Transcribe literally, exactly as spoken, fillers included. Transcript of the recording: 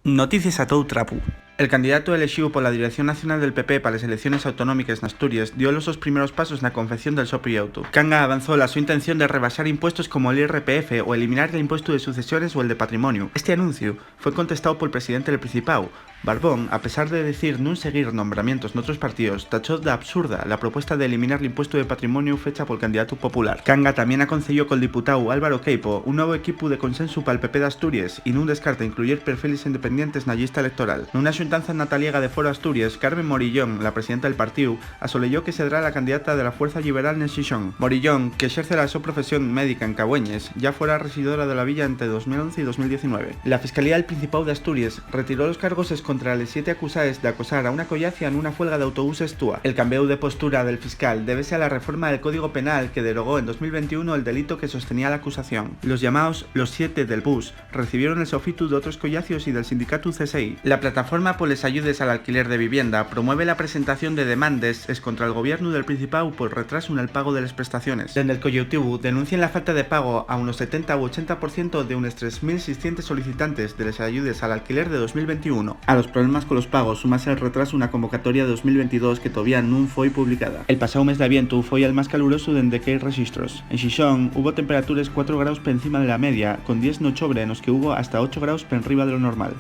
Noticies a tou trapu. El candidatu elexíu pola Dirección Nacional del P P pa les eleiciones autonómiques n'Asturies dio los sos primeros pasos na confección del so proyeutu. Kanga avanzó la so intención de rebaxar impuestos como l'I R P F o eliminar l'impuestu de sucesiones o el de patrimoniu. Esti anunciu fue contestáu pol presidente del Principáu. Barbón, a pesar de dicir nun seguir nombramientos n'otros partíos, tachó d'absurda la propuesta d'eliminar l'impuestu de patrimoniu fecha pol candidatu popular. Kanga tamién aconseyó col diputáu Álvaro Queipo un nuevu equipu de consensu pal P P d'Asturies y nun descarta incluir perfiles independientes na llista electoral. Nuna xuntanza nataliega de Foro Asturies, Carmen Morillón, la presidenta del partíu, asoleyó que sedrá la candidata de la Fuerza Lliberal en Xixón. Morillón, qu'exerce la so profesión médica en Cagüeñes, yá fora rexidora de la villa ente dos mil once y dos mil diecinueve. La Fiscalía del Principáu d'Asturies retiró los cargos escontra les siete acusaes d'acosar a una collacia nuna fuelga d'autobuses túa. El cambéu de postura del fiscal débese a la reforma del Código Penal que derogó en dos mil ventiún el delito que sostenía l'acusación. Los llamaos los siete del bus recibieron el sofitu d'otros collacios y del sindicatu C S I. La Plataforma poles Ayudes al Alquiler de Vivienda promueve la presentación de demandes escontra'l gobiernu del Principáu pol retrasu nel pago de les prestaciones. Dende'l colleutivu denuncien la falta de pago a unos setenta u ochenta por cientu d'unes tres mil seiscientos solicitantes de les ayudes al alquiler de dos mil ventiún. A los problemas colos pagos súmase'l retrasu na convocatoria de dos mil ventidós que tovía nun foi publicada. El pasáu mes d'avientu foi el más calurosu dende qu'hai rexistros. En Xixón hubo temperatures cuatro graus p'encima de la media, con díes n'ochobre nos que hubo hasta ocho graus p'enriba de lo normal.